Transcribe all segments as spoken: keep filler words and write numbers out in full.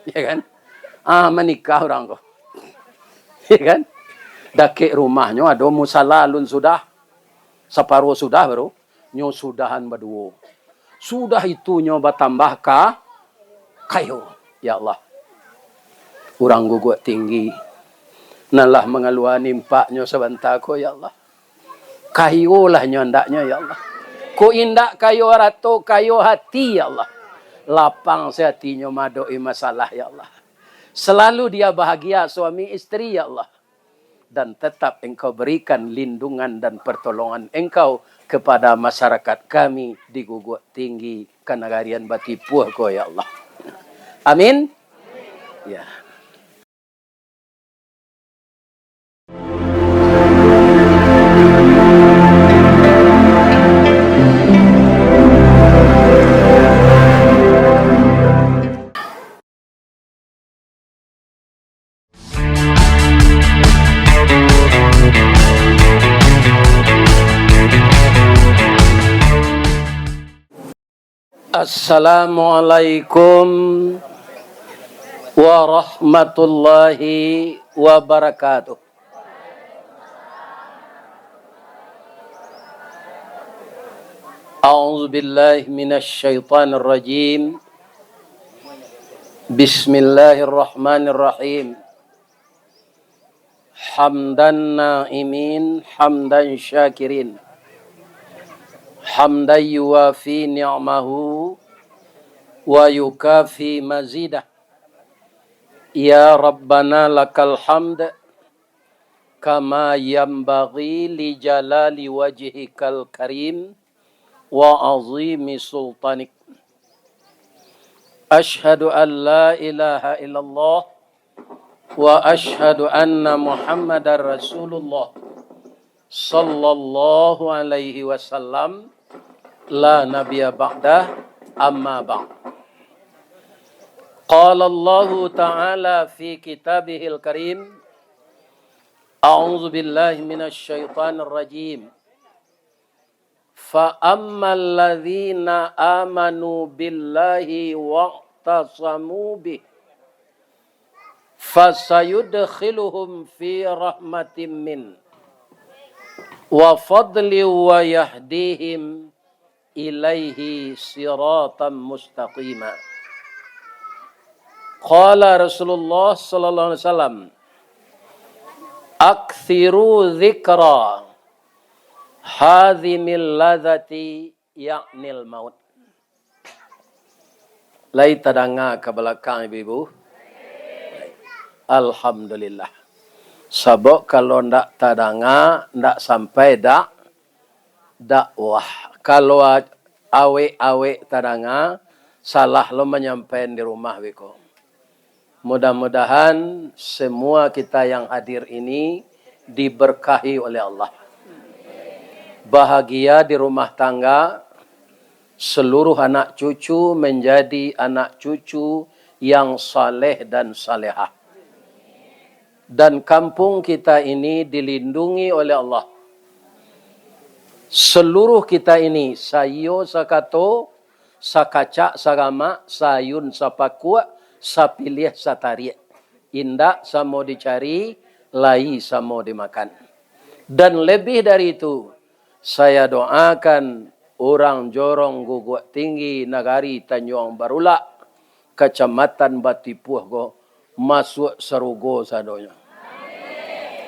Ya kan? Ah, manikah urang ko. Ya kan? Dakek rumahnyo ado musala alun sudah. Saparo sudah baru. Nyo sudahan baduo. Sudah itu nyo batambah ka-, kayo. Ya Allah. Urang Guguak Tinggi. Nan lah mangaluan impaknyo sabanta ko, ya Allah. Kayolah nyo andaknyo, ya Allah. Ko indak kayo arato, kayo hati, ya Allah. Lapang se hatinyo maadoki masalah, ya Allah. Selalu dia bahagia suami isteri, ya Allah. Dan tetap Engkau berikan lindungan dan pertolongan Engkau kepada masyarakat kami di Guguak Tinggi, kanagarian Batipuah ko, ya Allah. Amin. Ya. Assalamualaikum warahmatullahi wabarakatuh. A'udzubillahi minasyaitonirrajim. Bismillahirrahmanirrahim. Hamdan na'imin, hamdan syakirin. Hamdan yuwafi ni'mahu wa yukafi mazidah. Ya Rabbana lakal hamd, kama yanbaghi li jalali wajhikal karim wa azimi sultanik. Asyhadu an la ilaha illallah wa asyhadu anna Muhammadar Rasulullah sallallahu alaihi wasallam, la nabiyya ba'dah, amma ba'd. Qala Allahu ta'ala fi kitabihil karim, a'udzu billahi minasy syaithanir rajim. Fa ammal ladzina amanu billahi wa'tasamu bih, fasayudkhiluhum fi rahmatim min wa fadli wa yahdihim ilaihi siratan mustaqima. Qala Rasulullah sallallahu alaihi wasallam, "Aktsiru dzikra hadzimil ladzati, ya'nil maut." Lai tadanga ka balakang, ibu-ibu? Alhamdulillah. Sabab kalau ndak tadanga, ndak sampai dak-, dakwah. Kalau a-, awek-awek tadanga, salah lo manyampaian di rumah beko. Mudah-mudahan semua kita yang hadir ini diberkahi oleh Allah. Bahagia di rumah tangga, seluruh anak cucu menjadi anak cucu yang saleh dan salehah. Dan kampung kita ini dilindungi oleh Allah. Seluruh kita ini, saiyo sakato, sakacak saramak, saayun sapakuak, sapiliah satariak. Indak samo dicari, lai samo dimakan. Dan lebih dari itu, saya doakan urang Jorong Guguak Tinggi, Nagari Tanjuang Barulak, Kacamatan Batipuah ko, masuak sarugo sadonyo.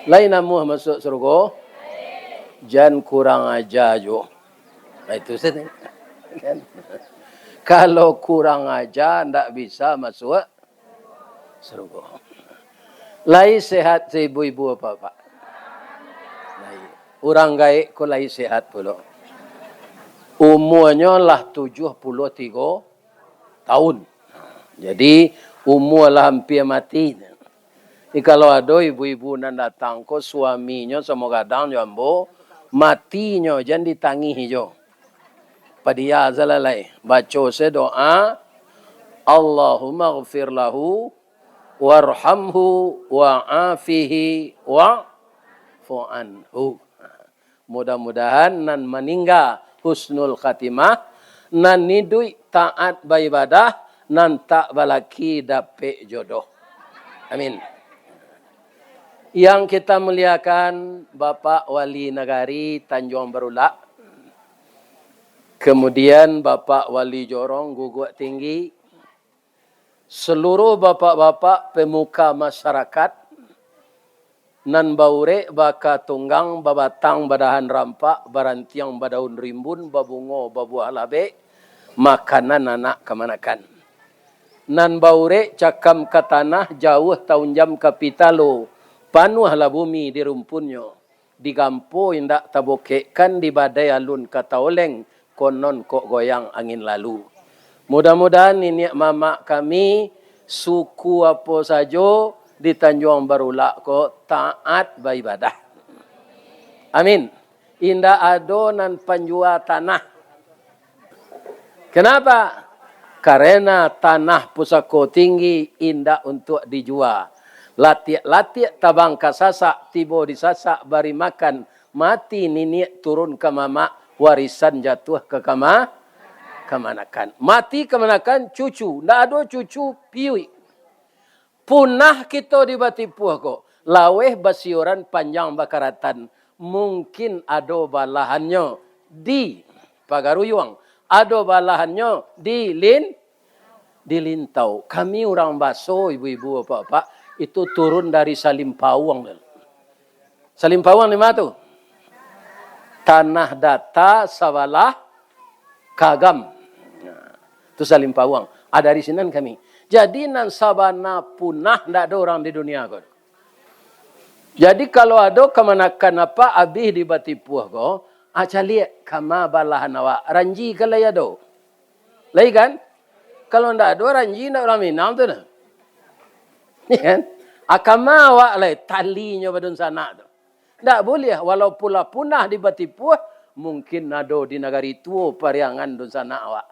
Lai namuah masuak sarugo? Jan kurang aja juo. Nah, itu sajo. Kan? Kalau kurang aja, ndak bisa masuak sarugo. Lai sehat ibu-ibu, bapak-bapak? Lai. Urang gaek ko lai sehat pulo. Umuanyo lah tujuah puluah tigo tahun. Jadi, umua lah ampia mati. Jadi, kalau ado ibu-ibu nan datang ko, suaminyo samo gadang jo ambo, matinyo jan ditangih jo. Padia salah lai. Baco se doa, "Allahumma ghfir lahu, warhamhu, wa'afihi, wa'fu anhu." Mudah-mudahan nan maningga husnul khatimah, nan iduik taat baibadah, Nan tak balaki dapek jodoh. Amin. Yang kita muliakan, Bapak Wali Nagari Tanjuang Barulak, kemudian Bapak Wali Jorong Guguak Tinggi, seluruh bapak-bapak pemuka masyarakat, nan baurek baka tunggang, babatang badahan rampak, barantiang badaun rimbun, babungo babuah labek, makanan anak kamanakan. Nan baurek cakam ka tanah, jauah taunjam ka pitalo, panuahlah bumi di rumpunnyo, digampo indak tabokekkan, di badai alun ka taoleng, konon kok goyang angin lalu. Mudah-mudahan niniak mamak kami, suku apo sajo di Tanjuang Barulak ko, taat baibadah. Amin. Indak ado nan panjua tanah. Kenapa? Karena tanah pusako tinggi indak untuak dijua. Latiak-latiak tabang ka sasak, tibo di sasak bari makan, mati niniak turun ka mamak, warisan jatuah ka kama-, kamanakan. Mati kamanakan cucu, ndak ado cucu piuik. Punah kito di Batipuah ko, laweh basioran panjang bakaratan, mungkin ado balahannyo di Pagaruyuang, ado balahannyo di Lin-, di Lintau. Kami urang Baso, ibu-ibu, bapak-bapak, itu turun dari Salimpawuang. Salimpawuang di ma tu? Tanah data sabalah Kagam. Nah, tu Salimpawuang. Ah, dari sinan kami. Jadi nan sabana punah ndak ado urang di dunia ko. Jadi kalau ado kamanakan apak abih di Batipuah ko, ah, caliak kama balahan awak. Ranji kan lai ado? Lai kan? Kalau ndak ado ranji, ndak urang Minang tu nah. Iya kan? Ah, kama awak lai talinyo badunsanak tu. Ndak buliah, walaupun lah punah di Batipuah, mungkin ado di Nagari Tuo Pariangan dunsanak awak.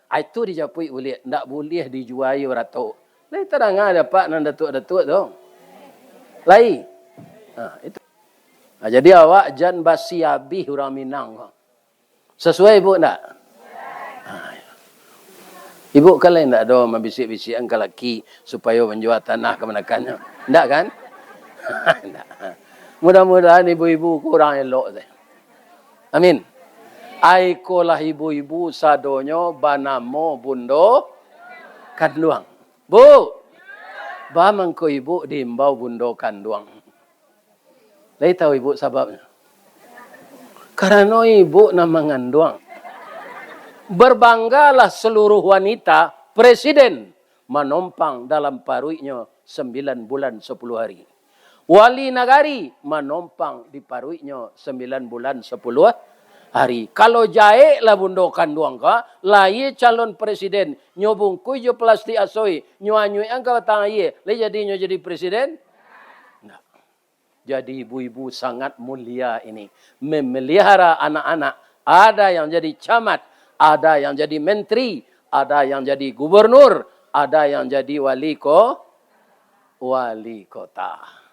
Ah, itu dijapuik buliah, ndak buliah dijuai barato. Lai tadanga dek apak nan datuak-datuak tu? Lai. Ha, itu. Ha, jadi awak jan basi abih urang Minang ko. Sasuai, Ibu, ndak? Ha, iyo. Ibu kan lai ndak ado mambisik-bisikan ka laki supayo manjua tanah kamanakannyo. Ndak kan? Ndak. Mudah-mudahan ibu-ibu ko urang elok se. Amin. Ai, ikolah ibu-ibu sadonyo banamo Bundo Kanduang. Bu, ba mangko ibu diimbau Bundo Kanduang? Lai tahu ibu sababnyo? Karano ibu nan manganduang. Berbanggalah seluruh wanita, presiden manompang dalam paruiknyo sembilan bulan sepuluh hari. Wali nagari manompang di paruiknyo sembilan bulan sepuluh hari. Kalau jahek lah Bundo Kanduang ko, lahia calon presiden, nyo bungkuih jo plastik asoi, nyo anyuikan ka batang aia, lai jadi nyo jadi presiden? Ndak. Jadi ibu-ibu sangat mulia ini, memelihara anak-anak. Ada yang jadi camat, ada yang jadi menteri, ada yang jadi gubernur, ada yang jadi wali ko-, wali kota.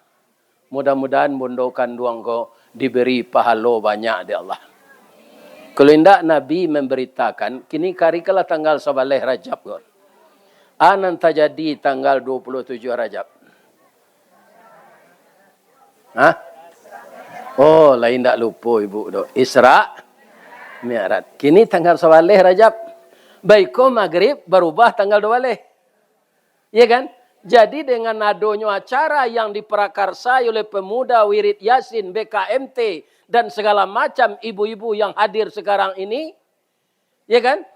Mudah-mudahan Bundo Kanduang ko diberi pahalo banyak dek Allah. Kalau indak, Nabi memberitakan, kini kari kalah tanggal sabaleh Rajab ko. A nan tajadi tanggal dua puluh tujuh Rajab? Hah? Oh, lain ndak lupo ibu tu. Isra Mi'raj. Kini tanggal sabaleh Rajab. Baiko Magrib barubah tanggal dua baleh. Iya kan? Jadi, dengan adonyo acara yang diprakarsai oleh pemuda, wirid Yasin, B K M T, dan segala macam ibu-ibu yang hadir sekarang ini, iya kan?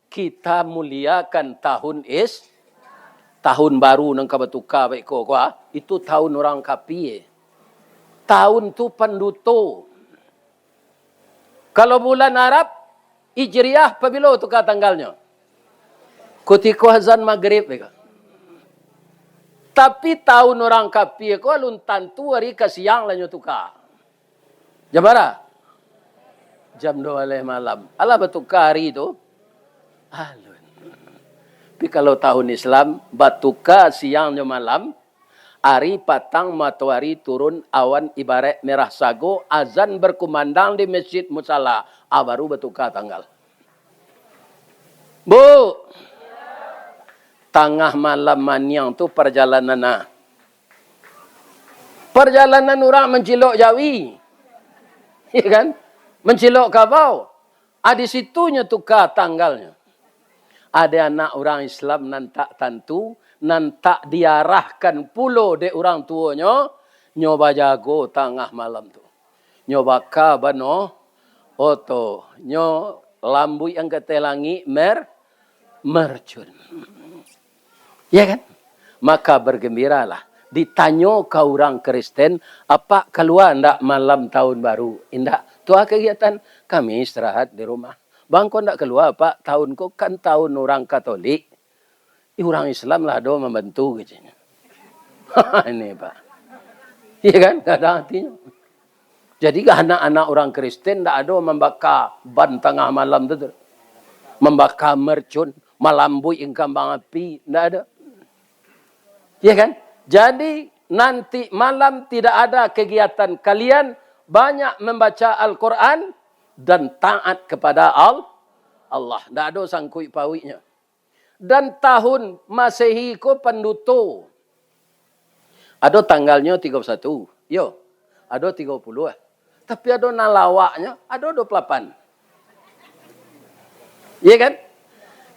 Kita muliakan tahun Is-, tahun baru nan ka batuka baiko ko, ah, itu tahun urang kapie. Tahun tu panduto. Kalau bulan Arab, Hijriah, pabilo tuka tanggalnyo? Kutiko azan Magrib, beko. Tapi tahun urang kapie ko alun tantu ari ka siang lah nyo tuka. Jam bara? Jam dua baleh malam. Alah batuka ari tu? Alun. Tapi kalau tahun Islam, batuka siang jo malam, ari patang matoari turun, awan ibaraik merah sago, azan berkumandang di masjid musala, ah, baru batuka tanggal. Bu, Tangah malam maniang tu parjalanan, ah. Parjalanan urang mancilok jawi. Ya kan? Mancilok kabau. Ah, di situnyo tuka tanggalnyo. Ado anak urang Islam nan tak tantu, nan tak diarahkan pulo dek urang tuonyo, nyo bajago tangah malam tu. Nyo baka bano oto, nyo lambuik angkateh langik mer-, mercun. Ya kan? Maka bergembiralah. Ditanyo ka urang Kristen, "Apak kalua ndak malam tahun baru?" "Indak." "Tu a kegiatan?" "Kami istirahat di rumah." "Bangko ndak kalua, Pak? Tahun ko kan tahun urang Katolik." "Ih, urang Islam lah ado mambantu," keceknyo. Ini, Pak. Iya kan? Ndak ado artinyo. Jadi, anak-anak urang Kristen ndak ado mambaka ban tangah malam tu, tu. Mambaka mercun, malambuik kambang api, ndak ado. Iya kan? Jadi, nanti malam tidak ada kegiatan kalian, banyak membaca Al-Quran dan taat kepada Al-, Allah. Ndak ado sangkuik pauiknyo. Dan tahun Masehi ko panduto. Ado tanggalnyo tigo puluh satu. Yo, ado tigo puluh lah. Tapi ado nan lawaknyo, ado dua puluh lapan. Iya kan?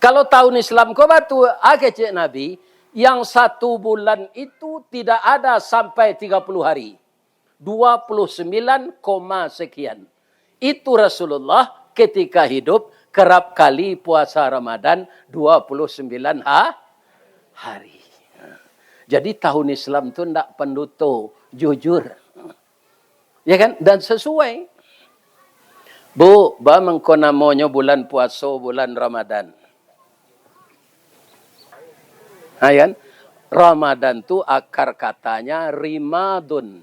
Kalau tahun Islam ko batu, ah, kecek Nabi, yang satu bulan itu tidak ada sampai tiga puluh hari. Dua puluh sembilan koma sekian. Itu Rasulullah ketika hidup kerap kali puasa Ramadan dua puluh sembilan ha-, hari. Jadi tahun Islam tu ndak panduto, jujur. Ya kan? Dan sesuai. Bu, ba mangko namonyo bulan puaso, bulan Ramadan? Ha, kan? Ramadan tu akar katanya rimadun.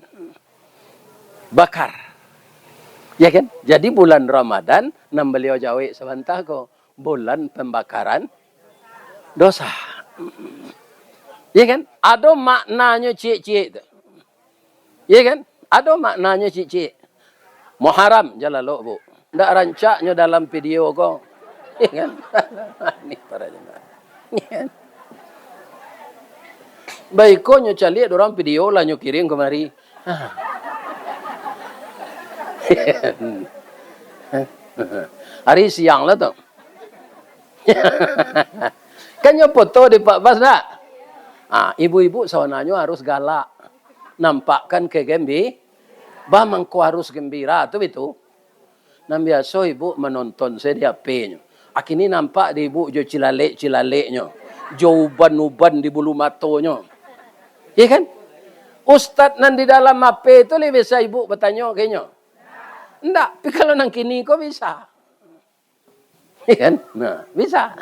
Bakar. Ya kan? Jadi bulan Ramadan, nan baliau jawek sabanta ko, bulan pembakaran dosa. Ya kan? Ado maknanyo ciek-ciek tu. Iya kan? Ado maknanyo ciek-ciek. Muharram, jan lalok, Bu. Ndak rancaknyo dalam video ko. Iya kan? Ni para jemaah. Iya kan? Baikonyo caliak urang video lah nyo kirim kamari. Ah. Hari siang lah tu. Kan nyo foto di Pak Bas, ndak? Ah, ibu-ibu sabananyo harus galak. Nampakkan kegembi-, ba mangko harus gembira, tu bitu. Nan biaso ibu manonton se di H P-nyo. Akini nampak di ibu jo cilalek-cilaleknyo, jo uban-uban di bulu matonyo. Iya kan? Ustad nan di dalam H P tu lai bisa ibu batanyo ka inyo? Ndak, tapi kalau nan kini ko bisa. Iya kan? Nah, bisa.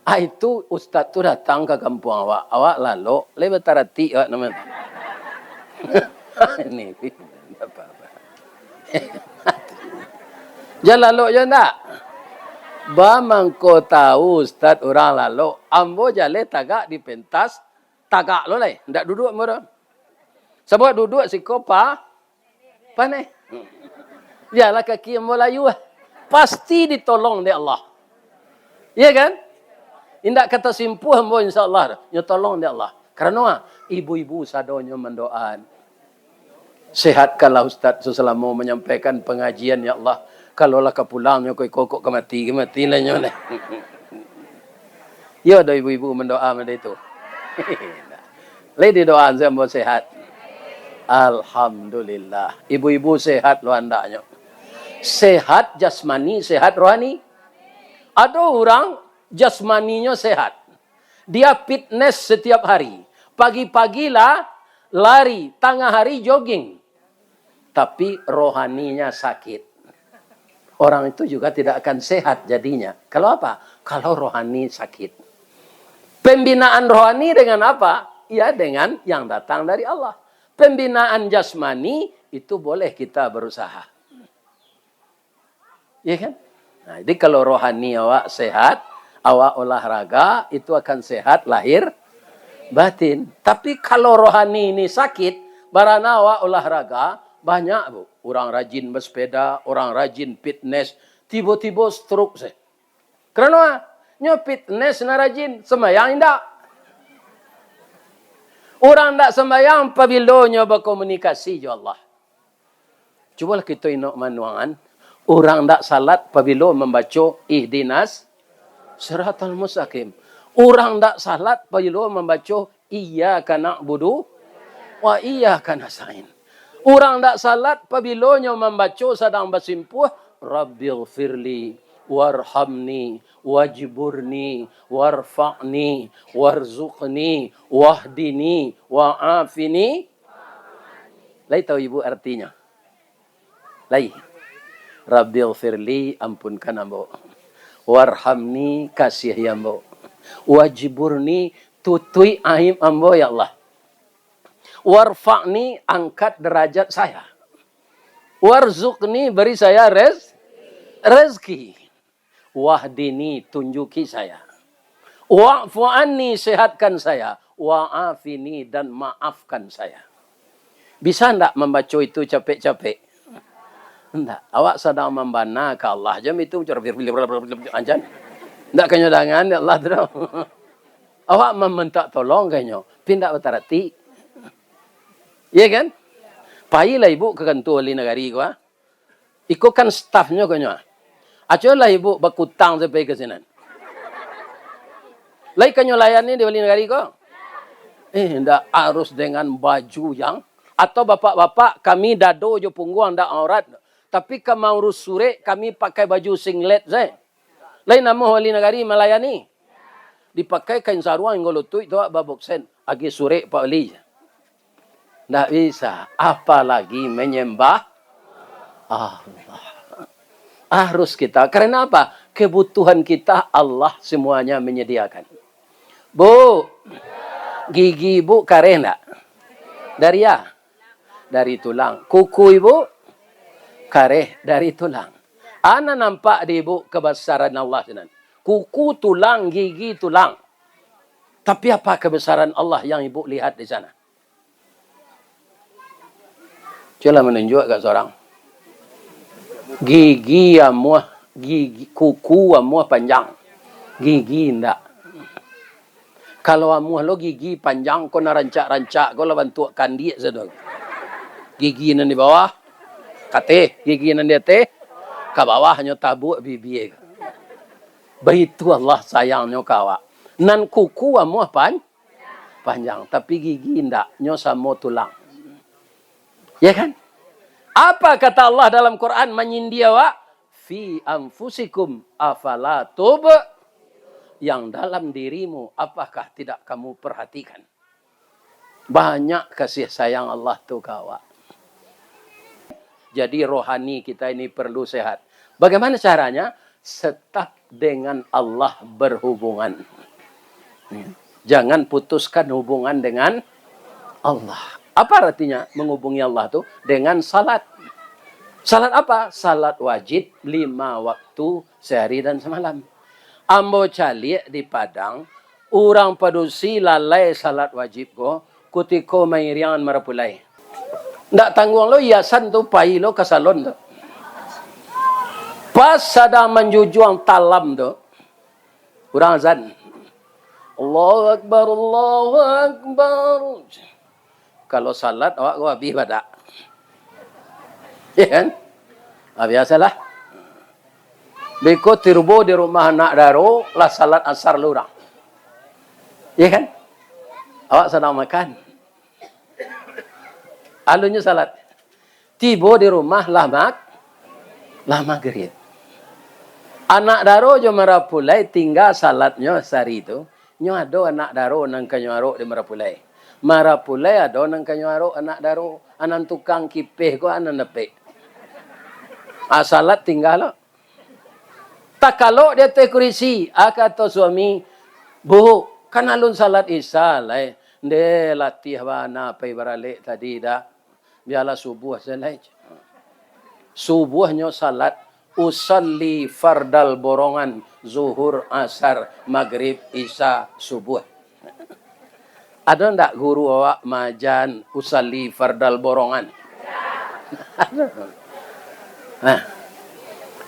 Ah, itu ustad tu datang ka kampuang awak. Awak lalok, lai bataratik awak namonyo. Ini, ndak apa-apa. Jan lalok jo ndak? Ba mangko tahu ustad urang lalok, ambo jaleh tagak di pentas, tagak lo lai, ndak duduak ambo tu. Sabab duduak siko pa-, paneh. Bialah kaki ambo layua. Pasti ditolong dek Allah. Iya kan? Indak ka tasimpuah ambo, insya Allah. Nyo tolong dek Allah. Karano, ah, ibu-ibu sadonyo mandoaan. Sehatkanlah Ustaz selama menyampaikan pengajian, ya Allah. Kalau lah ka pulang nyo ko iko, kok ka mati, ka mati lah nyo lah. Iyo do ibu-ibu mandoa model itu. Lai didoaan se ambo sehat. Alhamdulillah. Ibu-ibu sehat lo andaknyo. Sehat jasmani, sehat rohani. Ado urang jasmaninyo sehat. Dia fitness setiap hari. Pagi-pagi lah lari, tangah hari jogging. Tapi rohaninya sakit. Orang itu juga tidak akan sehat jadinya. Kalau apa? Kalau rohani sakit. Pembinaan rohani dengan apa? Ya, dengan yang datang dari Allah. Pembinaan jasmani itu boleh kita berusaha. Ya kan? Nah, jadi kalau rohani awak sehat, awak olahraga, itu akan sehat lahir batin. Tapi kalau rohani ini sakit, barana awak olahraga, banyak, Bu. Urang rajin basepeda, urang rajin fitness, tibo-tibo stroke se. Karano, ah, Nyo fitness nan rajin, sambayang indak. Urang ndak sambayang pabilo nyo bakomunikasi jo Allah. Cubolah kito inok manuangan, urang ndak salat pabilo mambaco ihdinas siratal mustaqim. Urang ndak salat pabilo mambaco iyyaka na'budu wa iyyaka nasta'in. Urang ndak salat pabilo nyo mambaco sadang basimpuah, Rabbighfirli warhamni wajburni warfa'ni warzuqni wahdini wa'afini. Lai tahu ibu artinyo? Lai. Rabbighfirli, ampunkan ambo. Warhamni, kasiahi ambo. Wajburni, tutuik aib ambo, ya Allah. Warfa'ni, angkat derajat saya. Warzuqni, beri saya rez-, rezeki. Wahdini, tunjuki saya. Wa'fu anni, sehatkan saya. Wa'afini, dan maafkan saya. Bisa ndak mambaco itu capek-capek? Ndak. Awak sadang mambana ka Allah, jam itu ajan. Ndak kanyo dangan, ya Allah tu. Awak mamintak tolong kanyo, tapi ndak batarati. Iya kan? Pailah ibu ka kantua wali nagari ko, ah. Iko kan stafnyo konyo. Acolah ibu bakutang sampai ka sinan. Lai kanyo layani di wali nagari ko? Eh, ndak harus dengan baju yang, atau bapak-bapak, kami dado jo pungguang ndak aurat. Tapi ka maurus surek, kami pakai baju singlet sae. Lai namuah wali nagari malayani? Dipakai kain saruang hinggo lutuik tu, baboksen. Agiah surek Pak Wali. Ndak bisa, apalagi menyembah Allah. Harus kita, karena apa? Kebutuhan kita Allah semuanya menyediakan. Bu, gigi ibu kareh ndak? Dari a? Dari tulang. Kuku ibu kareh dari tulang. Ana nampak di ibu kebesaran Allah sinan. Kuku, tulang, gigi, tulang. Tapi apa kebesaran Allah yang ibu lihat di sana? Cubolah manunjuak ka surang. Gigi amuah, gigi, kuku amuah panjang. Gigi indak. Kalau amuah lo gigi panjang ko, nan rancak-rancak ko lah bantuak kandiak sado. Gigi nan di bawah, ka ateh, gigi nan di ateh, ka bawah, nyo tabuak bibia. Baitu Allah sayangnyo ka awak. Nan kuku amuah pan-, panjang, tapi gigi indak, nyo samo tulang. Ya kan? Apa kata Allah dalam Quran manyindia awak? "Fi anfusikum afala tub-," yang dalam dirimu, apakah tidak kamu perhatikan? Banyak kasih sayang Allah tu ka awak. Jadi, rohani kita ini perlu sehat. Bagaimana caranya? Tetap dengan Allah berhubungan. Jangan putuskan hubungan dengan Allah. Apa artinya menghubungi Allah tu? Dengan salat. Salat apa? Salat wajib lima waktu sehari dan semalam. Ambo caliak di Padang, urang padusi lalai salat wajib ko, kutiko mairiangan marapulai. Ndak tangguang lo hiasan tu, pai lo ka salon tu. Pas sadang manjujuang talam tu, urang azan. Allahu Akbar, Allahu Akbar. Kalau salat, awak ko abih badak. Ya kan? Ah, biasalah. Beko tibo di rumah anak daro, lah salat asar lo urang. Ya kan? Awak sadang makan. Alunnyo salat. Tibo di rumah lah mag-, lah magrib. Anak daro jo marapulai tingga salatnyo sari tu. Nyo ado anak daro nan ka nyo arok di marapulai. Marapulai ado nan ka nyo arok anak daro. Anan tukang kipeh ko anan dapek. Ah, salat tingga lo. Takalok di ateh kurisi, ah, kato suami, "Bu, kan alun salat Isya lai." "Ndeh, latiah bana pai baralek tadi, dak. Bialah subuah se lai." Subuahnyo salat, usalli fardal borongan, zuhur, asar, magrib, isya, subuah. Ado ndak guru awak maaja usalli fardal borongan? Nah,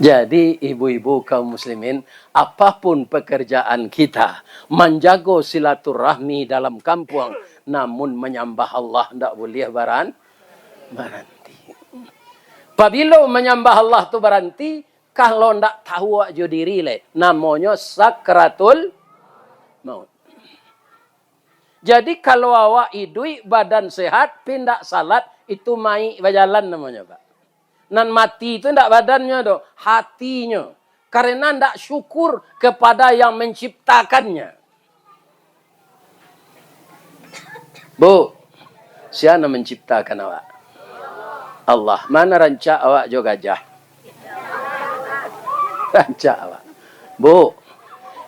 Jadi, ibu-ibu kaum muslimin, apapun pekerjaan kita, manjago silaturahmi dalam kampuang, namun manyambah Allah ndak buliah baran-, baranti. Pabilo manyambah Allah tu baranti, kalau ndak tahu awak jo diri lai, namonyo sakratul maut. Jadi, kalau awak iduik, badan sehat, pi ndak salat, itu mayik bajalan namonyo, Pak. Nan mati tu ndak badannyo doh, hatinyo. Karena ndak syukur kepada yang menciptakannya. Bu, sia nan menciptakan awak? Allah. Mana rancak awak jo gajah? Rancak awak. Bu,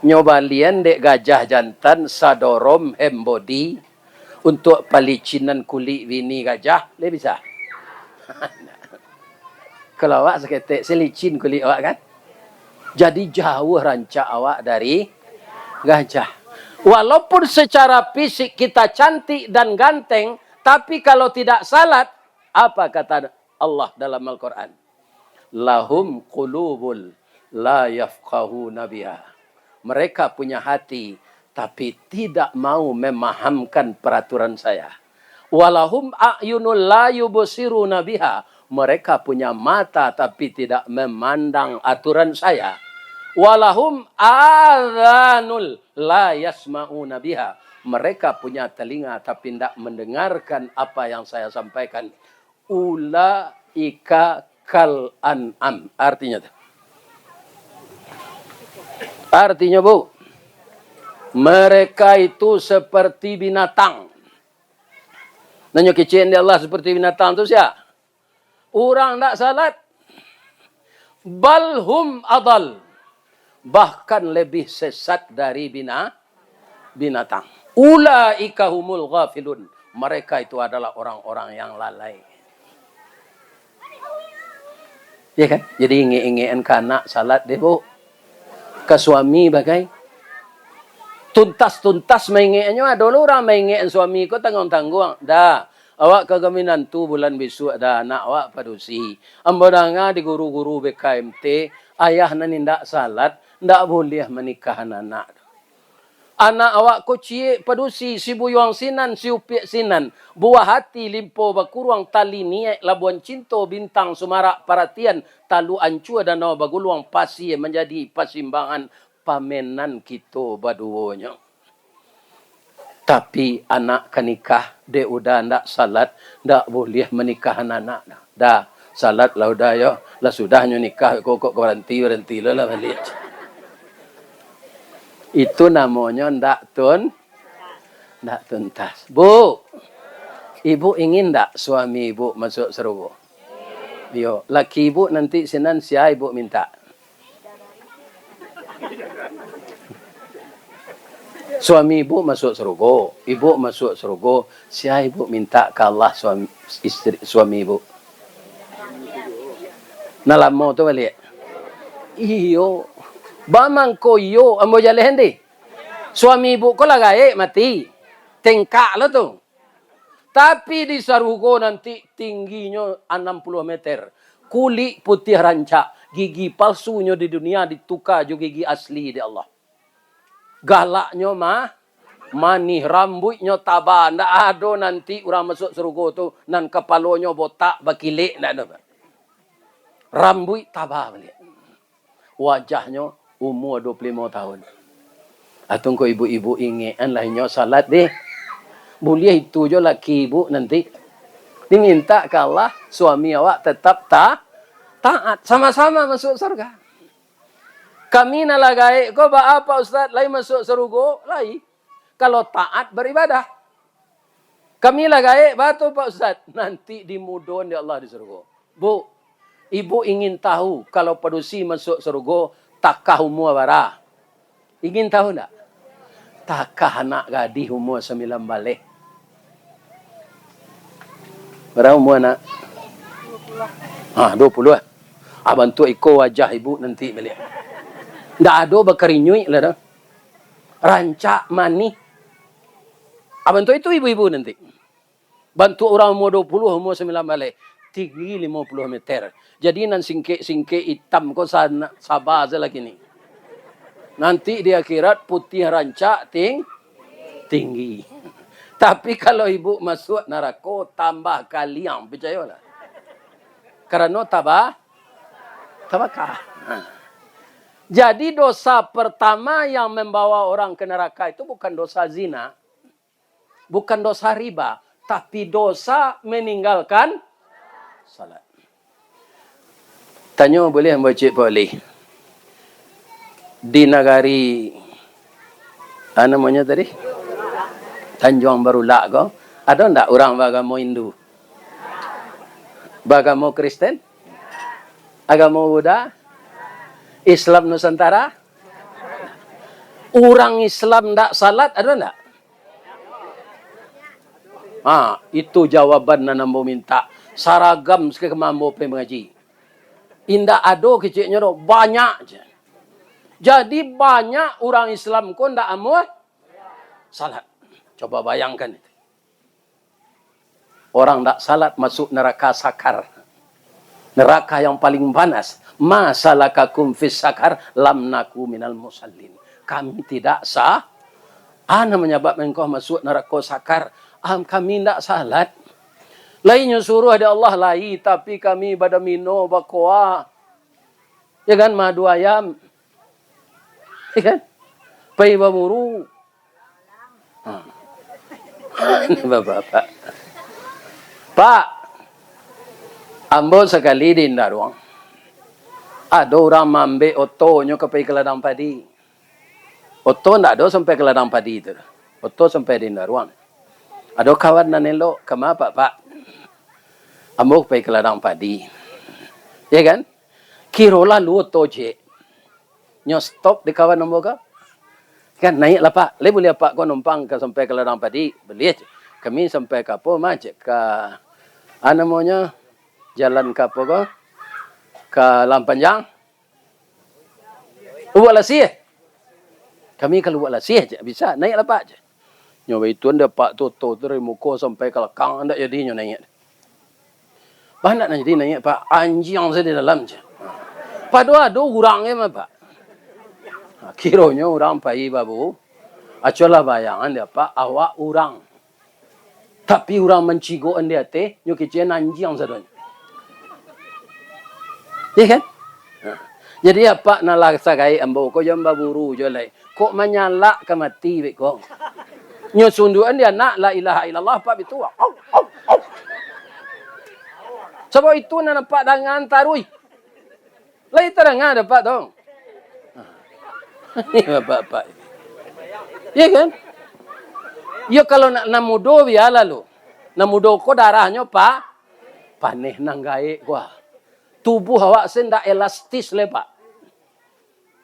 nyo balian dek gajah jantan sadorom hand body untuak palicinan kulik bini gajah, lai bisa? Kalau awak saketek, salicin kulik awak, kan? Jadi, jauah rancak awak dari gajah. Walaupun secara fisik kita cantik dan ganteng, tapi kalau tidak salat, apa kata Allah dalam Al-Quran? "Lahum qulubul la yafqahuna biha." Mereka punya hati, tapi tidak mau memahamkan peraturan saya. "Walahum a'yunul la yubsiruna biha." Mereka punya mata, tapi tidak memandang aturan saya. "Walahum adhanul la yasma'una biha." Mereka punya telinga, tapi tidak mendengarkan apa yang saya sampaikan. "Ulaika kal an'am." Artinya tu. Artinya, Bu, mereka itu seperti binatang. Nan nyo kecek dek Allah seperti binatang tu sia? Urang ndak salat. Bal hum adal. Bahkan lebih sesat dari bina-, binatang. "Ulaika humul ghafilun." Mereka itu adalah orang-orang yang lalai. Ya, kan? Jadi, ingek-ingekan ka anak salat deh, Bu. Ka suami bagai. Tuntas-tuntas maingekannyo, ado lo urang maingek suami ko tangguang-tangguang. Dah, awak ka gawi minantu bulan bisuak, dah, anak awak padusi. Ambo danga di guru-guru B K M T, ayah nan indak salat, ndak buliah manikahan anak. Anak awak ko ciek padusi, si buyuang sinan, si upiak sinan, buah ati limpo bakuruang, tali niaik labuan cinto, bintang sumarak paratian, taluk ancua danau baguluang, pasie manjadi pasimbangan pamenan kito baduonyo. Tapi anak ka nikah, dek uda ndak salat, ndak buliah manikahan anak. Dah, salat lah uda yo, lah sudahnyo nikah, kok, kok baranti, baranti lo lah baliak. Itu namonyo ndak tun-, ndak tuntas. Bu, ibu ingin ndak suami ibu masuk sarugo? Iyo, laki ibu nanti sinan sia ibu minta? Suami ibu masuk sarugo, ibu masuk sarugo, sia ibu minta ka Allah suami, istri, suami ibu? Nan lamo tu baliak? Iyo. Bamangko iyo, ambo jaleh deh. Suami ibu ko lah gaek mati. Tengkak lo tu. Tapi di sarugo nanti tingginyo anam puluah meter. Kulik putiah rancak, gigi palsunyo di dunia dituka jo gigi asli dek Allah. Galaknyo mah, manih, rambuiknyo taba, ndak ado nanti urang masuk sarugo tu nan kapalonyo botak bakilek, ndak ado. Rambuik taba baliak. Wajahnyo umua duo puluah limo tahun. Atau ngko ibu-ibu ingekan lah inyo salat deh. Buliah itu jo laki ibu nanti. Diminta ka Allah, suami awak tetap ta-, taat. Sama-sama masuk surga. Kami nan lah gaek ko, baa Pak Ustaz, lai masuk sarugo? Lai. Kalau taat baribadah. Kami lah gaek, baa tu Pak Ustaz? Nanti dimudon dek Allah di sarugo. Bu, ibu ingin tahu kalau padusi masuk sarugo, takah umua bara? Ingin tahu ndak? Takah anak gadih umua sambilan baleh. Bara umua anak? Ha, duo puluah. Ah, bantuak iko wajah ibu nanti baliak. Ndak ado bakarinyuik lah dah. Rancak manih. Ah, bantuak itu ibu-ibu nanti. Bantuak urang umua duo puluah, umua sambilan baleh. tinggi limo puluah meter. Jadi nan singkek-singkek itam ko sa-, saba se lah kini. Nanti di akhirat putiah rancak ting-, tinggi. Tapi kalau ibu masuak narako, tambah kaliang, picayolah. Karano taba-, tabaka. Nah. Jadi dosa pertama yang membawa orang ke neraka itu bukan dosa zina, bukan dosa riba, tapi dosa meninggalkan salat. Tanyo buliah ambo ciek Pak Oli. Di nagari, ah, namonyo tadi? Tanjuang Barulak ko, ado ndak urang baagamo Hindu? Baagamo Kristen? Agamo Buddha? Islam Nusantara? Urang Islam ndak salat, ado ndak? Ha, itu jawaban nan ambo minta. Saragam sakali ka ambo pai mangaji. Indak ado keceknyo doh, banyak je. Jadi, banyak urang Islam ko ndak amuah salat. Coba bayangkan itu. Orang ndak salat masuk neraka sakar. Neraka yang paling panas. "Ma salakakum fis sakar?" "Lam naku minal musallin." Kami tidak sa-, ah, nan manyababkan engkau masuk narako sakar? Am, kami ndak salat. Lai nyo suruah dek Allah, lai, tapi kami badomino, bakoa. Ya kan, madu ayam. Ya kan? Pai baburu. Ha. Ini bapak-bapak. Pak, ambo sakali di Indaruang, ado urang maambek otonyo ka pai ka ladang padi. Oto ndak ado sampai ka ladang padi tu. Oto sampai di Indaruang. Ado kawan nan elok, "Kama, Pak, Pak? Ambo pai ka ladang padi." Ya kan? Kiro lalu oto, cek. Nyo stop di kawan ambo ko. Kan, "Naiaklah, Pak. Lai buliah Apak ko numpang ka sampai ka ladang padi?" "Buliah, cek. Kami sampai ka apo mah, cek? Ka, ah, namonyo, jalan ka apo ko? Ka Lam Panjang." "Lubuak Lasiah." "Kami ka Lubuak Lasiah, cek. Bisa, naiaklah, Pak," cek. Nyo baituan dek Apak tu, oto tu dari muko sampai ka lakang, ndak jadi nyo naiak. "Bah, ndak jadi naiak, Pak. Anjiang sajo di dalam," cek. Padahal ado urang e mah, Pak. Ha, kironyo urang pai babu. Acolah bayangan dek Apak, awak urang. Tapi urang mancigok di ateh, nyo kecek anjiang sadonyo. Iya kan? Nah. Jadi, Apak nan lah sagaek ambo ko, jan baburu jo lai. Kok manyalak ka mati beko. Nyo sundukan di anak, la ilaha illallah, Apak bitu. Au, au, au. Sabab itu nan Apak dangaan taruih. Lai tadanga dek Apak tu. Ini bapak-bapak. Iya kan? Yo, kalau nak nan mudo, bialah lu. Nan mudo ko darahnyo, Pak, paneh nan gaek ko. Tubuh awak se ndak elastis lai, Pak.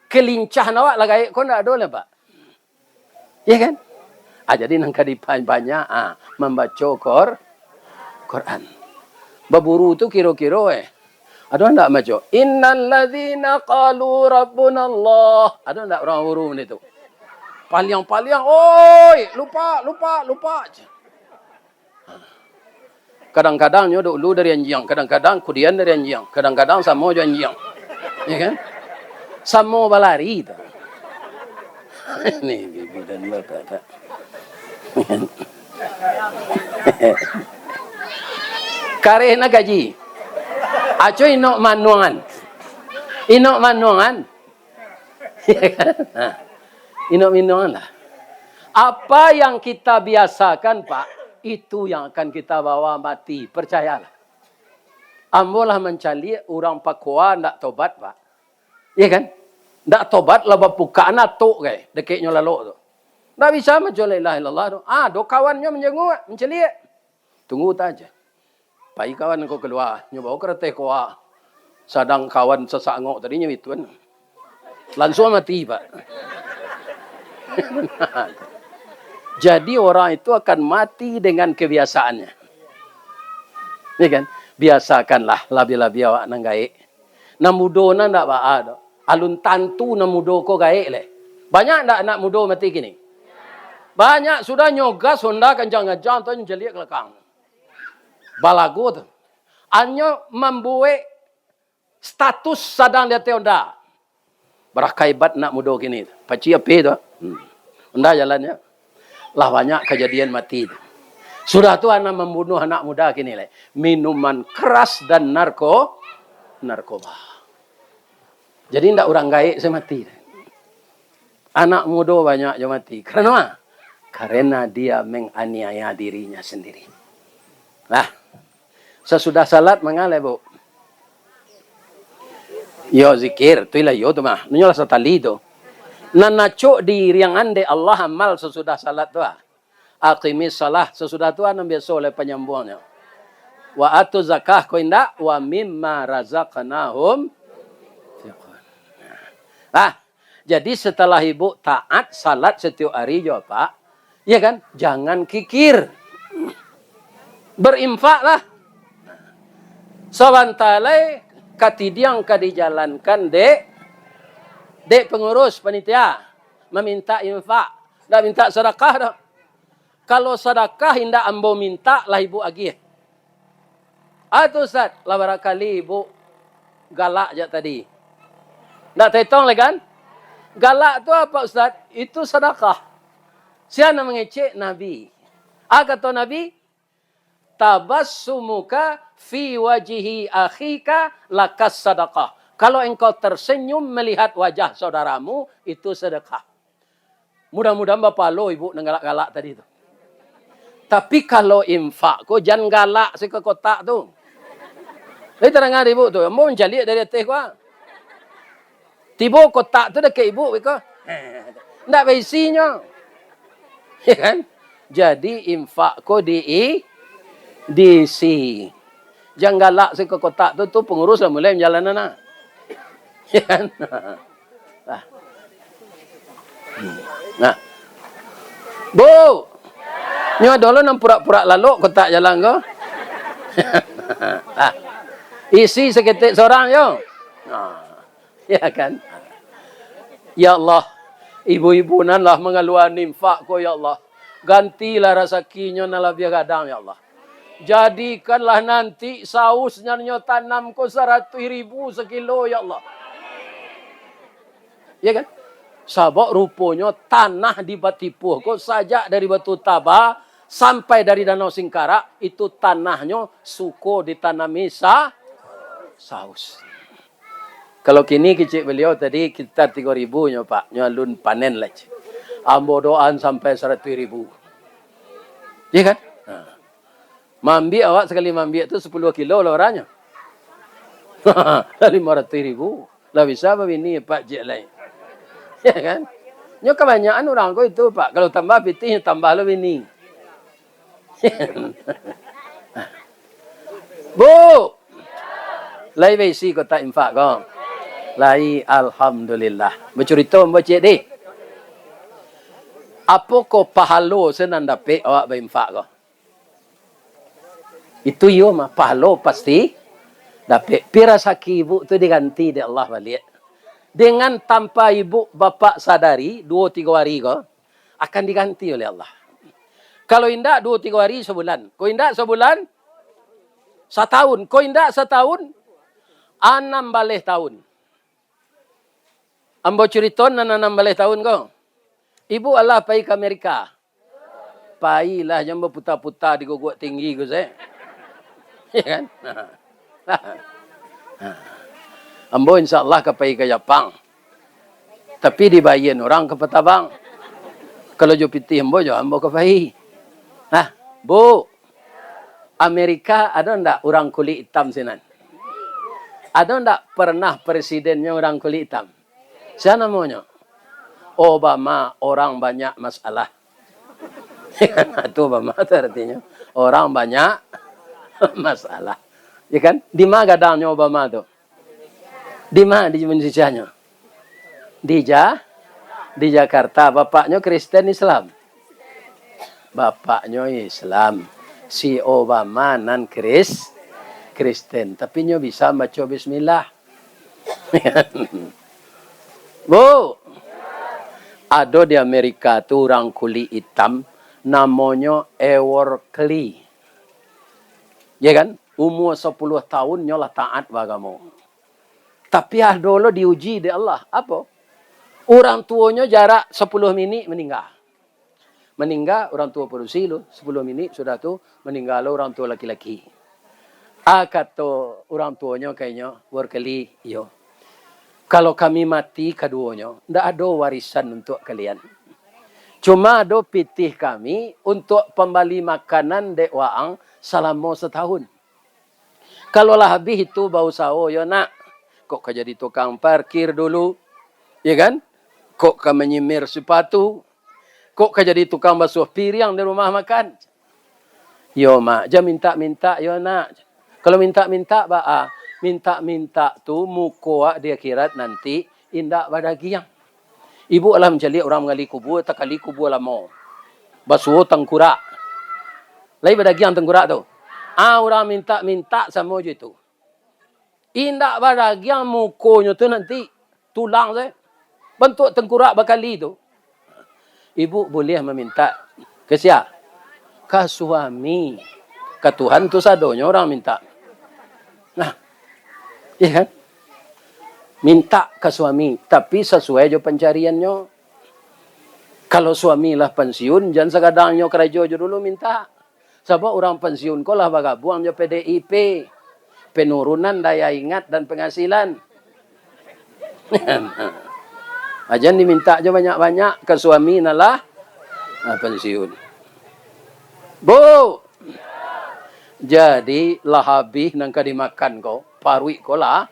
Kelincahan awak lah gaek ko ndak ado lai, Pak. Iya kan? Ah, jadi nan ka dipabanyak, ah, mambaco Qur-, Quran. Baburu tu kiro-kiro, eh, ado ndak maco, "Innal ladzina qalu rabbunallah"? Ado ndak urang baburu macam tu? Paliang-paliang, "Oi, lupa, lupa, lupa." Kadang-kadang nyo dulu dari anjiang, kadang-kadang kudian dari anjiang, kadang-kadang samo jo anjiang. Ya kan? Samo balari tu. Ini bibi dan bapak. Kareh na gaji. Aco inok manuangan. Inok manuangan. Nah, inok minuang lah. Apa yang kita biasakan, Pak, itu yang akan kita bawa mati. Percayalah. Ambo lah mancaliak urang pakoa ndak tobat, Pak. Iya kan? Ndak tobat lah bapukaan atok kai, dekeknyo lalok tu. Ndak bisa maco la ilaha illallah tu. Ah, do kawannyo manjanguak, mancaliak. Tunggu taja. Pai kawan ko kalua, nyo bao karateh koa. Sadang kawan sasangok tadi nyo ituan. Lansuang mati, Pak. Jadi, orang itu akan mati dengan kebiasaannya. Ya kan? Biasakanlah labiah-labiah awak nan gaek. Nan mudo nan ndak baa doh. Alun tantu nan mudo ko gaek leh. Banyak ndak anak mudo mati kini? Banyak, sudah nyo gas Honda kancang-kancang tu, nyo caliak ka lakang. Balago tu. Hanyo mambuek status sadang di ateh onda. Barakai hebat anak mudo kini. Paci api tu. Hmm. Onda jalannyo. Lah banyak kajadian mati tu. Sudah tu anak mambunuah anak muda kini lai. Minuman keras dan narko-, narkoba. Jadi ndak urang gaek se mati. Anak mudo banyak jo mati. Karano a? Karena dia menganiaya dirinya sendiri. Nah, sasudah salat manga lai, Bu? Yo zikir, tu lah yo tu mah. Nyo lah satali tu. Nan acok diiriangan dek Allah amal sasudah salat tu a. Aqimis shalah, sasudah tu a nan biaso lai panyambuangnyo. Wa atu zakah ko indak, wa mimma razaqnahum yunfiqun. Nah, jadi setelah ibu taat salat setiap hari jo Apak, ya kan? Jangan kikir. Berinfaklah. Sabanta lai katidiang ka dijalankan dek, dek pengurus panitia, maminta infak, ndak minta sadakah doh. Kalau sadakah indak ambo minta, lah ibu agih. Ah, tu, Ustaz, lah barakali ibu galak jak tadi. Ndak taetong lai kan? Galak tu apa, Ustaz? Itu sadakah. Sia nan mangecek Nabi. Ah, kato Nabi, "Tabassumuka fi wajhi akhika lakas sadakah." Kalau engkau tersenyum melihat wajah saudaramu, itu sedekah. Mudah-mudahan bapahalo ibu nan galak-galak tadi tu. Tapi kalau infak ko, jan galak se ka kotak tu. Jadi tadanga dek ibu tu, ambo mancaliak dari ateh ko a. Tibo kotak tu dakek ibu ko. Ndak baisinyo. Ya kan? Jadi infak ko di-, diisi. Jan galak se ka kotak tu, tu pengurus lah mulai manjalanan nah. Ya kan? Nah. Nah. Bu, nyo ado lo nan purak-purak lalok kotak jalan ko. Ah. Isi saketek sorang yo. Nah. Ya kan? Ya Allah, ibu-ibu nan lah mangalua infak ko, ya Allah, gantilah rasakinyo nan labiah gadang, ya Allah. Jadikanlah nanti saus nan nyo tanam ko saratuih ribu sakilo, ya Allah. Ya kan? Sabab ruponyo tanah di Batipuah ko sajak dari Batu Taba sampai dari Danau Singkarak, itu tanahnyo suko ditanami sa-, saus. Kalau kini kecek baliau tadi sekitar tigo ribu nyo, Pak, nyo alun panen lai. Ambo doaan sampai saratuih ribu. Iya kan? Ha. Maambiak awak sakali maambiak tu sapuluah kilo lah barannyo. Limo ratuih ribu. Lah bisa babini, Pak, cek lai. Iya kan? Nyo kabanyakan urang ko itu, Pak. Kalau tambah pitih, tambah lo bini. Bu! Lai baisi kotak infak ko? Lai, alhamdulillah. Bacurito ambo ciek deh. Apo ko pahalo se nan dapek awak bainfak ko? Itu iyo mah, pahalo pasti dapek. Pi rasaki ibu tu diganti dek Allah baliak. Dengan tanpa ibu bapak sadari, duo tigo hari ko, akan diganti oleh Allah. Kalau indak, duo tigo hari, sabulan. Ko indak sabulan, satahun. Ko indak satahun, anam baleh tahun. Ambo curito nan anam baleh tahun ko. Ibu alah pai ka Amerika. Pailah, jan baputa-puta di Guguak Tinggi ko se. Ya kan? Ambo insya Allah ka pai ka Japang. Tapi dibayia urang ka Patabang. Kalau jo pitih ambo, jo ambo ka pai. Nah, Bu, Amerika ado ndak urang kulik itam sinan? Ado ndak pernah presidennyo urang kulik itam? Sia namonyo? Obama, orang banyak masalah. Tu Obama tu artinyo orang banyak masalah. Ya kan? Di ma gadangnyo Obama tu? Di ma di Indonesia-nyo? Di Ja-, di Jakarta. Bapaknyo Kristen Islam? Bapaknyo Islam. Si Obama nan Kris-, Kristen. Tapi nyo bisa baco bismillah. Bu, ado di Amerika tu urang kulik itam, namonyo Eworkly. Ya kan? Umua sapuluah taun nyo lah taat baagamo. Tapi ado lo diuji dek Allah. Apo? Urang tuonyo jarak sapuluah minik maningga. Maningga urang tuo padusi lo, sapuluah minik sudah tu maningga lo urang tuo laki-laki. Ah, kato urang tuonyo ka inyo, "Workeli, iyo. Kalau kami mati kaduonyo, ndak ado warisan untuak kalian. Cuma ado pitih kami untuak pambali makanan dek waang salamo satahun. Kalau lah abih itu bausaho, yo nak, kok ka jadi tukang parkir dulu, ya kan? Kok ka manyimir sipatu, kok ka jadi tukang basuah piriang di rumah makan." "Yo, Mak, jan mintak-mintak, yo nak. Kalau mintak-mintak, baa? Mintak-mintak tu muko awak di akhirat nanti indak badagiang. Ibu alah mancaliak urang magali kubua, takali kubua lamo. Basuo tangkurak. Lai badagiang tangkurak tu? Ah, urang mintak-mintak samo jo itu. Indak badagiang mukonyo tu nanti, tulang tu, eh. Bantuak tangkurak bakali tu." Ibu buliah mamintak. Ka sia? Ka suami. Ka Tuhan tu sadonyo urang mintak. Nah, iya kan? Mintak ka suami, tapi sasuai jo pancariannyo. Kalau suami lah pansiun, jan sagadang nyo karajo jo dulu mintak. Sabab urang pansiun ko lah bagabuang jo P D I P. Penurunan daya ingat dan penghasilan. Ajan dimintak jo banyak-banyak ka suami nan lah, ah, pansiun. Bu! Jadi, lah abih nan ka dimakan ko, paruik ko lah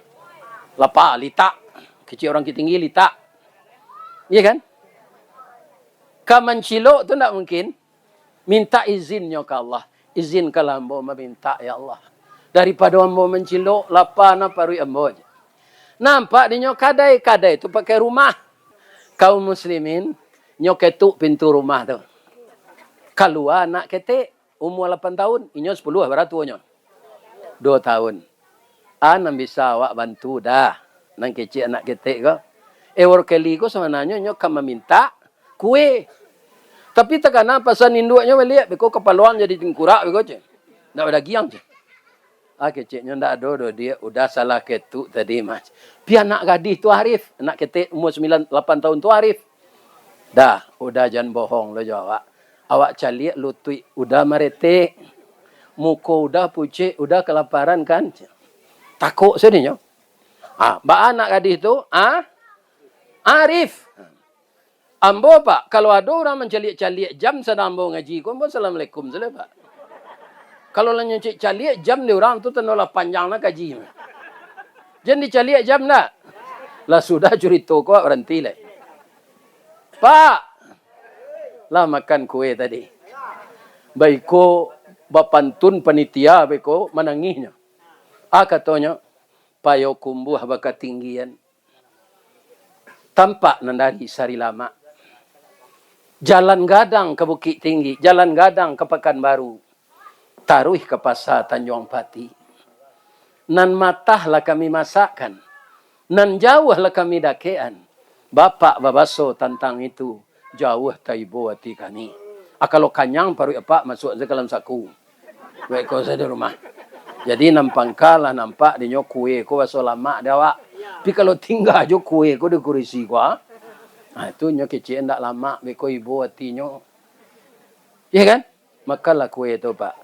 lapa, litak. Kecek urang Bukittinggi, litak. Iya kan? Ka mancilok tu ndak mungkin. Mintak izinnyo ka Allah. "Izinkanlah ambo mamintak, ya Allah. Daripado ambo mancilok, lapa nah paruik ambo," je. Nampak dinyo kadai, kadai tu pakai rumah. Kaum muslimin, nyo ketuk pintu rumah tu. Kalua anak ketek, umua lapan taun, inyo sapuluah, bara tuonyo? Duo taun. "A, nan bisa awak bantu dah?" Nan kecek anak ketek ko. Eh, Workeli ko sabananyo inyo ka mamintak kue. Tapi takana pasan induaknyo baliak, beko kapaloan jadi tangkurak beko, ceh. Ndak badagiang, ceh. Ah, keceknyo, "Ndak ado doh, Diak. Uda salah ketuk tadi mah." Pi anak gadih tu arif, anak ketek umua sambilan, lapan taun tu arif. "Dah, uda jan bohong lo jo awak. Awak caliak lutuik uda maretek. Muko uda pucek, uda kalaparan kan?" Takok sadonyo. Ah, baa anak gadih tu? Ah? Arif. "Ambo, Pak, kalau ado urang mancaliak-caliak jam sadang ambo ngaji ko, ambo assalamualaikum sajo, Pak. Kalau lah nyo cek caliak jam di urang tu, tando lah panjang lah kaji. Jan dicaliak jam dah." Lah sudah curito ko, baranti lai. "Pak, lah makan kue tadi?" Baiko bapantun panitia, baiko manangihnyo. Ah, katonyo, "Payokumbuah bakatinggian, tampak nan dari Sarilamak. Jalan gadang ka Bukittinggi, jalan gadang ka Pakanbaru, taruih ka Pasa Tanjuang Pati. Nan matah lah kami masakkan, nan jauah lah kami dakekan. Bapak babaso tantang itu, jauah taibo ati kami. Ah, kalau kanyang paruik apak, masuak sajo ka dalam saku." Baiko sajo di rumah. Jadi, nan pangka lah nampak dinyo kue ko baso lamak di awak. Tapi kalau tingga jo kue ko di kurisi ko, ah, ah, itu nyo kecek ndak lamak, baiko ibo atinyo. Iya kan? Makanlah kue tu, Pak.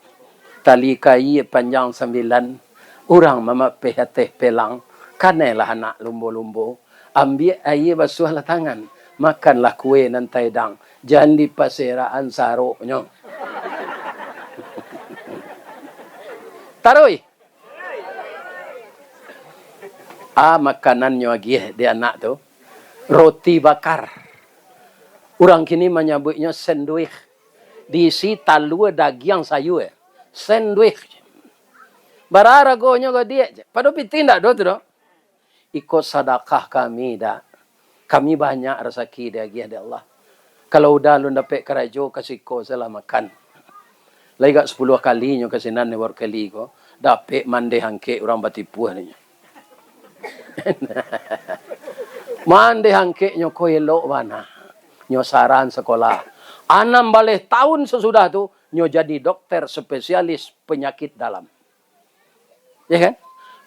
Tali kaia panjang sambilan, urang mamapeh ateh pelang, kanailah anak lumbo-lumbo. Ambiak aia, basuahlah tangan, makanlah kue nan taedang, jan dipaserakan saroknyo. Taruih. Ah, makanannyo agiah di anak tu, roti bakar. Urang kini manyabuiknyo senduih. Diisi talua, dagiang, sayua. Senduih. Bara aragonyo ko, Diak? Pado pitih ndak ado tu doh. Iko sadakah kami, Dak. Kami banyak rasaki diagiah dek Allah. Kalau uda alun dapek karajo, ka siko sajolah makan. Lai agak sapuluah kalinyo ka sinan, Workeli ko, dapek mandeh angkek urang batipuah nyo. Mandeh angkeknyo ko elok bana. Nyo saran sakolah. Anam baleh taun sasudah tu, nyo jadi dokter spesialis panyakik dalam. Ya kan?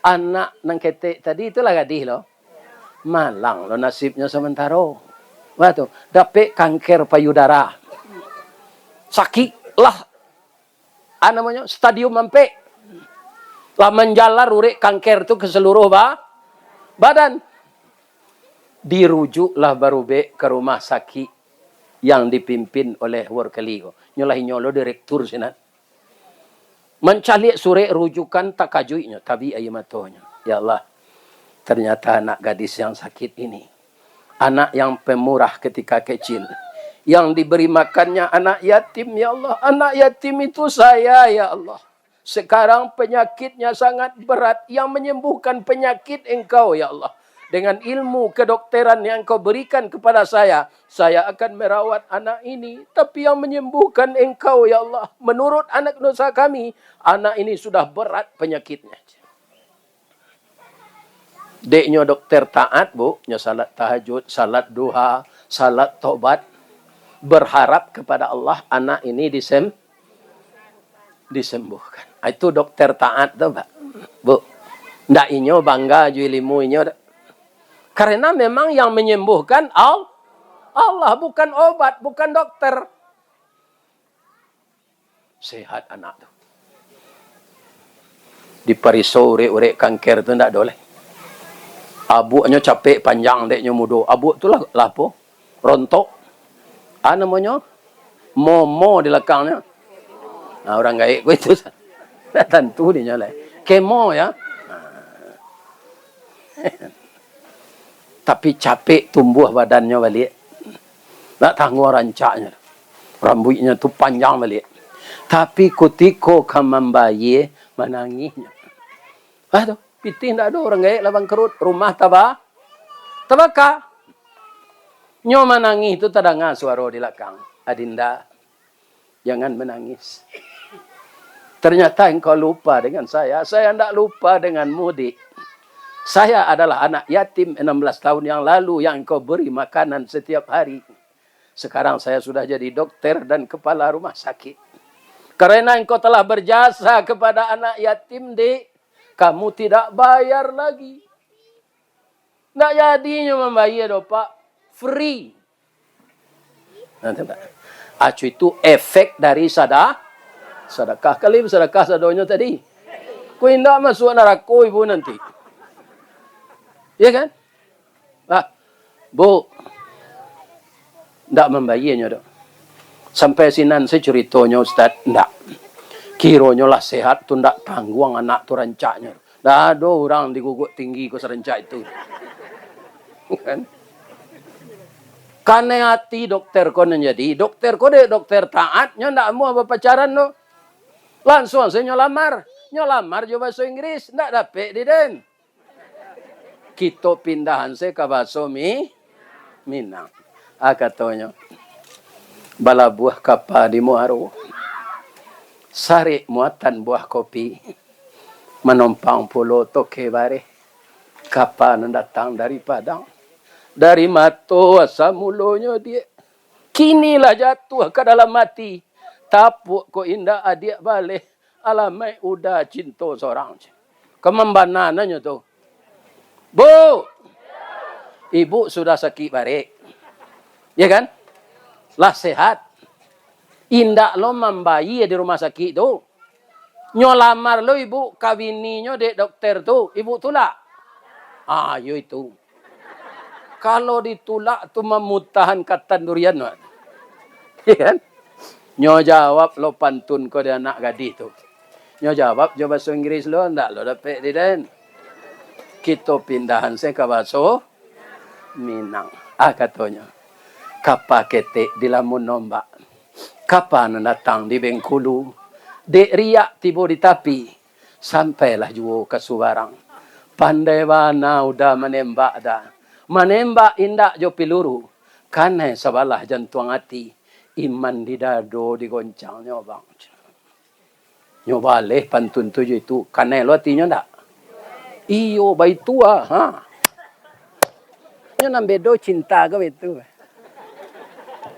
Anak nan ketek tadi itulah gadih lo. Malang lo nasibnyo samantaro. Wah tu, dapek kanker payudara. Sakik lah, ah, namonyo, stadium ampek. Lah manjalar urek kanker tu ke seluruh ba-, badan. Dirujuklah barubek ka rumah sakik yang dipimpin oleh Workeli ko. Nyo lah inyo lo direktur sinan. Mancaliak surek rujukan, takajuiknyo, tabik aia matonyo. Ya Allah, ternyata anak gadis yang sakit ini, anak yang pemurah ketika kecil, yang diberi makannya anak yatim, ya Allah. Anak yatim itu saya, ya Allah. Sekarang penyakitnya sangat berat, yang menyembuhkan penyakit Engkau, ya Allah. Dengan ilmu kedokteran yang Engkau berikan kepada saya, saya akan merawat anak ini. Tapi yang menyembuhkan Engkau, ya Allah. Menurut anak dosa kami, anak ini sudah berat penyakitnya. Dek nyo dokter taat, Bu, nyo salat tahajud, salat duha, salat tobat, berharap kepada Allah, anak ini disem-, disembuhkan. Ah, itu dokter taat tu, Pak. Bu, ndak inyo bangga jo ilmu inyo, dak? Karena memang yang menyembuhkan Al-, Allah, bukan obat, bukan dokter. Sehat anak tu. Dipariso urek-urek kanker tu ndak ado lai. Abuaknyo capek panjang dek nyo mudo. Abuak tu lah, lah apo? Rontok. Ah, namonyo? Momo di lakangnyo. Nah, urang gaek ko itu. Ndak tantu dinyo lai. Kemo, ya. Nah. Tapi capek tumbuah badannyo baliak. Ndak tangguang rancaknyo. Rambuiknyo tu panjang baliak. Tapi kutiko ka mambayie, manangihnyo. Ah tu, pitih ndak ado, urang gaek lah bangkrut, rumah taba-, tabaka. Nyo manangih tu tadanga suaro di lakang, "Adinda, jangan menangis. Ternyata engkau lupa dengan saya. Saya ndak lupa denganmu, Dik. Saya adalah anak yatim enam belas tahun yang lalu yang engkau beri makanan setiap hari. Sekarang saya sudah jadi dokter dan kepala rumah sakit. Karena engkau telah berjasa kepada anak yatim, Dik, kamu tidak bayar lagi." Ndak jadinyo mambayia doh, Pak. Free. Nah, tu, Pak. Acu itu efek dari sada-, sadakah. Kali sadakah sadonyo tadi. Ko indak masuak narako ibu nanti. Ya kan? Ah, Bu, ndak mambayianyo doh. Sampai sinan se curitonyo, Ustaz, ndak. Kironyo lah sehat tu ndak tangguang anak tu rancaknyo. Ndak ado urang di Guguak Tinggi ko sarancak itu. Kan? Kanai ati dokter ko nan jadi, dokter ko dek dokter taat, nyo ndak amuah bapacaran tu. Langsuang se nyo lamar. Nyo lamar jo bahaso Inggris, ndak dapek di den. Kito pindahan se ka bahaso Mi-, Minang. Ah, katonyo, balabuah kapa di Muaro, sarek muatan buah kopi, manompang pulo toke bareh, kapa nan datang dari Padang, dari mato asa mulonyo, Diak. Kini lah jatuah ka dalam ati, tapuak ko indak adiak baleh, alamaik uda cinto sorang. Ka mambana nanyo tu. Bu, ibu sudah sakik barek. Ya kan? Lah sehat. Indak lo mambayia di rumah sakik tu. Nyo lamar lo ibu, kawininyo dek dokter tu, ibu tulak. Ah, yo itu. Kalau ditulak tu mamutahan katan durian, Mak. Iya kan? Nyo jawab lo pantun ko di anak gadih tu. Nyo jawab jo bahaso Inggris lo, ndak lo dapek di den. Kito pindahan se ka bahaso Minang. Ah, katonyo, kapa ketek dilamun ombak, kapa nan datang di Bengkulu, dek riak tibo di tapi, sampailah juo ka subarang. Pandai bana uda manembak da. Manembak indak jo piluru, kanai sabalah jantuang ati, iman di dado digoncangnyo, Bang. Nyo baleh pantun tu jo itu, kanai lo atinyo ndak? Iyo, baitu ah, ha. Nyo nan bedo cinta ko baitu.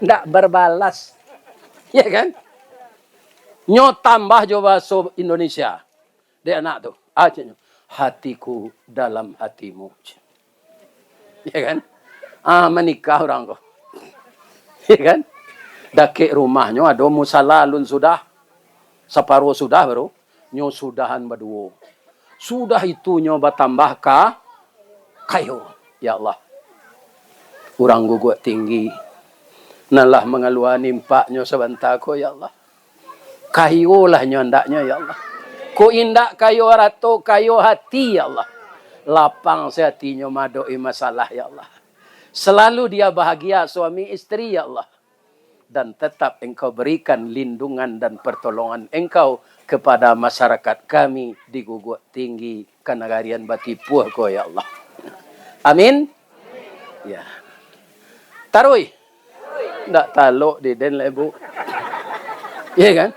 Ndak berbalas. Ya kan? Nyo tambah jo bahaso Indonesia. Dek anak tu, ah, caknyo, "Hatiku dalam hatimu." Ya kan? Ah, manikah urang ko. Ya kan? Dakek rumahnyo ado musala alun sudah. Saparo sudah baru, nyo sudahan baduo. Sudah itu nyo batambah ka-, kayo. Ya Allah. Urang Guguak Tinggi. Nan lah mangalua nimpaknyo sabanta ko, ya Allah. Kayolah nyo andaknyo, ya Allah. Kok indak kayo arato, kayo hati, ya Allah. Lapang se hatinyo maadoki masalah, ya Allah. Selalu dia bahagia suami isteri, ya Allah. Dan tetap Engkau berikan lindungan dan pertolongan Engkau kepada masyarakat kami di Guguak Tinggi, Kanagarian Batipuah ko, ya Allah. Amin. Ya. Taruih. Ndak talok di den lah, Bu. Iya kan?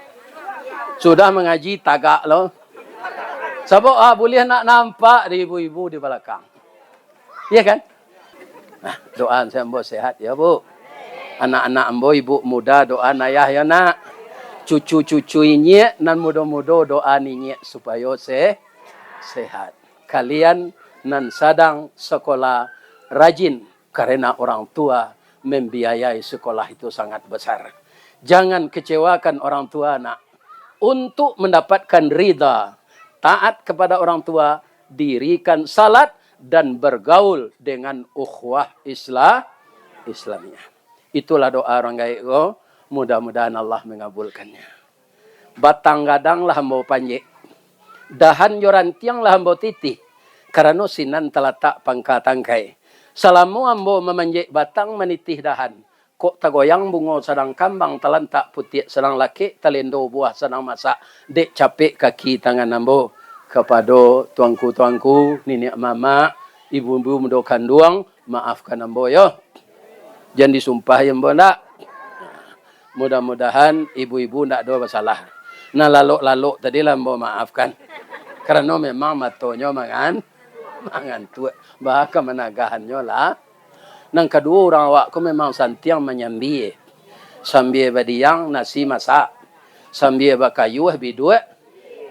Sudah mangaji tagak lo. Sabab, ah, buliah nak nampak di ibu-ibu di balakang. Iya kan? Nah, doaan saya ambo sehat ya, Bu. Anak-anak ambo, ibu muda, doaan ayah ya, Nak. Cucu-cucu inyiak nan mudo-mudo, doaan inyiak supayo se-, sehat. Kalian nan sadang sekolah, rajin, karena orang tua membiayai sekolah itu sangat besar. Jangan kecewakan orang tua, Nak. Untuk mendapatkan ridha, taat kepada orang tua, dirikan salat, dan bergaul dengan ukhuwah Isla-, Islamiyah. Itulah doa urang gaek ko, mudah-mudahan Allah mengabulkannya. Batang gadang lah ambo panjek, dahan jo rantiang lah ambo titih, karano sinan talatak pangka tangkai. Salamo ambo mamanjek batang, manitih dahan, kok tagoyang bungo sadang kambang, talantak putiak sadang lakek, talendo buah sadang masak, dek capek kaki tangan ambo. Kapado tuangku-tuangku, niniak mamak, ibu-ibu mudo kanduang, maafkan ambo yo. Jan disumpahi ambo ndak. Mudah-mudahan ibu-ibu ndak ado basalah. Nah, lalok-lalok tadi lah ambo maafkan. Karano memang matonyo mangan-, mangantuak. Bah, kamanagahannyo lah. Nan kaduo, urang awak ko memang santiang manyambia. Sambia badiang, nasi masak. Sambia bakayuah, biduak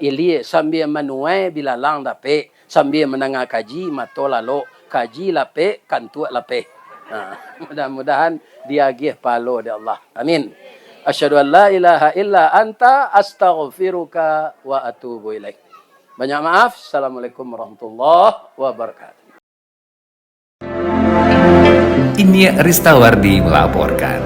ilia. Sambia manuai, bilalang dapek. Sambia mandanga kaji, mato lalok. Kaji lapek, kantuak lapeh. Ha, mudah-mudahan diagiah pahalo dek Allah. Amin. Asyhadu an la ilaha illa anta, astaghfiruka wa atubu ilaik. Banyak maaf. Assalamualaikum warahmatullahi wabarakatuh. Inyiak Ristawardi melaporkan.